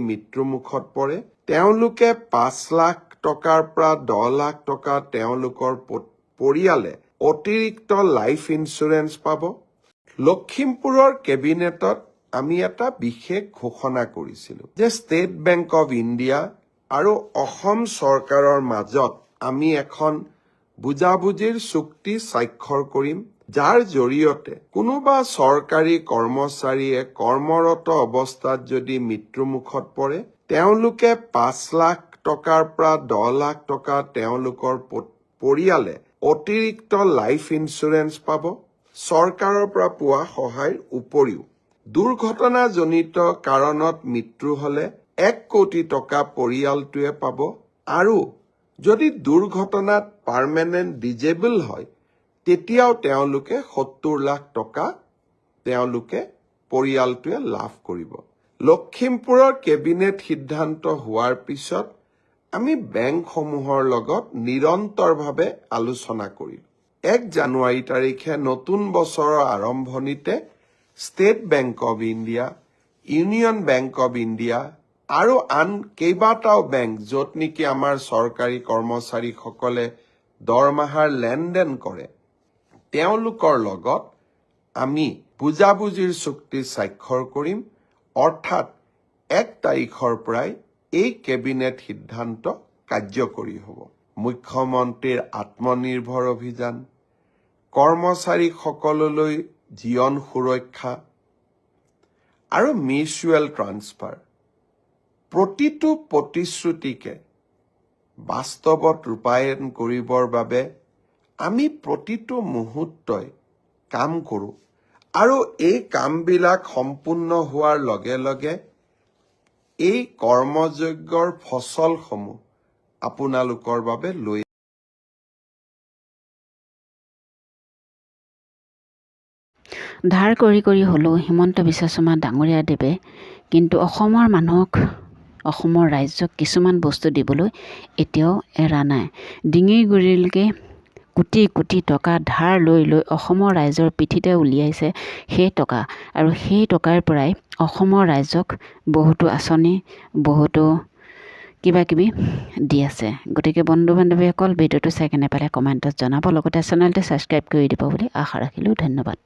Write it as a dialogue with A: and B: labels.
A: মৃত্যুমুখত পৰে, তেওঁলোকে 5 লাখ টকাৰ পৰা 10 লাখ টকা তেওঁলোকৰ পৰিয়ালে অতিৰিক্ত লাইফ ইঞ্চুৰেঞ্চ পাব। লখিমপুৰৰ কেবিনেটত আমি এটা বিশেষ ঘোষণা কৰিছিলোঁ যে ষ্টেট বেংক অৱ ইণ্ডিয়া আৰু অসম চৰকাৰৰ মাজত আমি এখন বুজাবুজিৰ চুক্তি স্বাক্ষৰ কৰিম, যাৰ জৰিয়তে কোনোবা চৰকাৰী কৰ্মচাৰীয়ে কৰ্মৰত অৱস্থাত যদি মৃত্যুমুখত পৰে, তেওঁলোকে 5 লাখ টকাৰ পৰা 10 লাখ টকা তেওঁলোকৰ পৰিয়ালে অতিৰিক্ত লাইফ ইঞ্চুৰেঞ্চ পাব চৰকাৰৰ পৰা পোৱা সহায়ৰ উপৰিও। দুৰ্ঘটনাজনিত কাৰণত মৃত্যু হলে 1 কোটি টকা পৰিয়ালটোৱে পাব আৰু যদি দুৰ্ঘটনাত পাৰ্মানেণ্ট ডিজেবল হয়, তেতিয়াও তেওঁলোকে 70 লাখ টকা তেওঁলোকে পৰিয়ালটোৱে লাভ কৰিব। লখিমপুৰৰ কেবিনেট সিদ্ধান্ত হোৱাৰ পিছত আমি বেংকসমূহৰ লগত নিৰন্তৰভাৱে আলোচনা কৰিলোঁ। 1 জানুৱাৰী তাৰিখে নতুন বছৰৰ আৰম্ভণিতে state bank of India, union bank of India আৰু আন কেইবাটাও বেংক, য'ত নেকি আমাৰ চৰকাৰী কৰ্মচাৰীসকলে দৰমহাৰ লেনদেন কৰে, তেওঁলোকৰ লগত আমি বুজাবুজিৰ চুক্তি স্বাক্ষৰ কৰিম। অৰ্থাৎ 1 তাৰিখৰ পৰাই এই কেবিনেট সিদ্ধান্ত কাৰ্যকৰী হ'ব। মুখ্যমন্ত্ৰীৰ আত্মনিৰ্ভৰ অভিযান, কৰ্মচাৰীসকললৈ জীৱন সুৰক্ষা আৰু মিউচুৱেল ট্ৰান্সফাৰ, প্ৰতিটো প্ৰতিশ্ৰুতিকে বাস্তৱত ৰূপায়ণ কৰিবৰ বাবে আমি প্ৰতিটো মুহূৰ্তই কাম কৰোঁ আৰু এই কামবিলাক সম্পূৰ্ণ হোৱাৰ লগে লগে এই কৰ্মযজ্ঞৰ ফচলসমূহ আপোনালোকৰ বাবে লৈ
B: ধাৰ কৰি কৰি হ'লেও হিমন্ত বিশ্ব শৰ্মা ডাঙৰীয়াদেৱে কিন্তু অসমৰ মানুহক, অসমৰ ৰাইজক কিছুমান বস্তু দিবলৈ এতিয়াও এৰা নাই। ডিঙিৰ গুৰিলৈকে কোটি কোটি টকা ধাৰ লৈ লৈ অসমৰ ৰাইজৰ পিঠিতে উলিয়াইছে সেই টকা আৰু সেই টকাৰ পৰাই অসমৰ ৰাইজক বহুতো আঁচনি, বহুতো কিবা কিবি দি আছে। গতিকে বন্ধু বান্ধৱীসকল, ভিডিঅ'টো চাই কেনে পালে কমেণ্টত জনাব, লগতে চেনেলটো ছাবস্ক্ৰাইব কৰি দিব বুলি আশা ৰাখিলোঁ। ধন্যবাদ।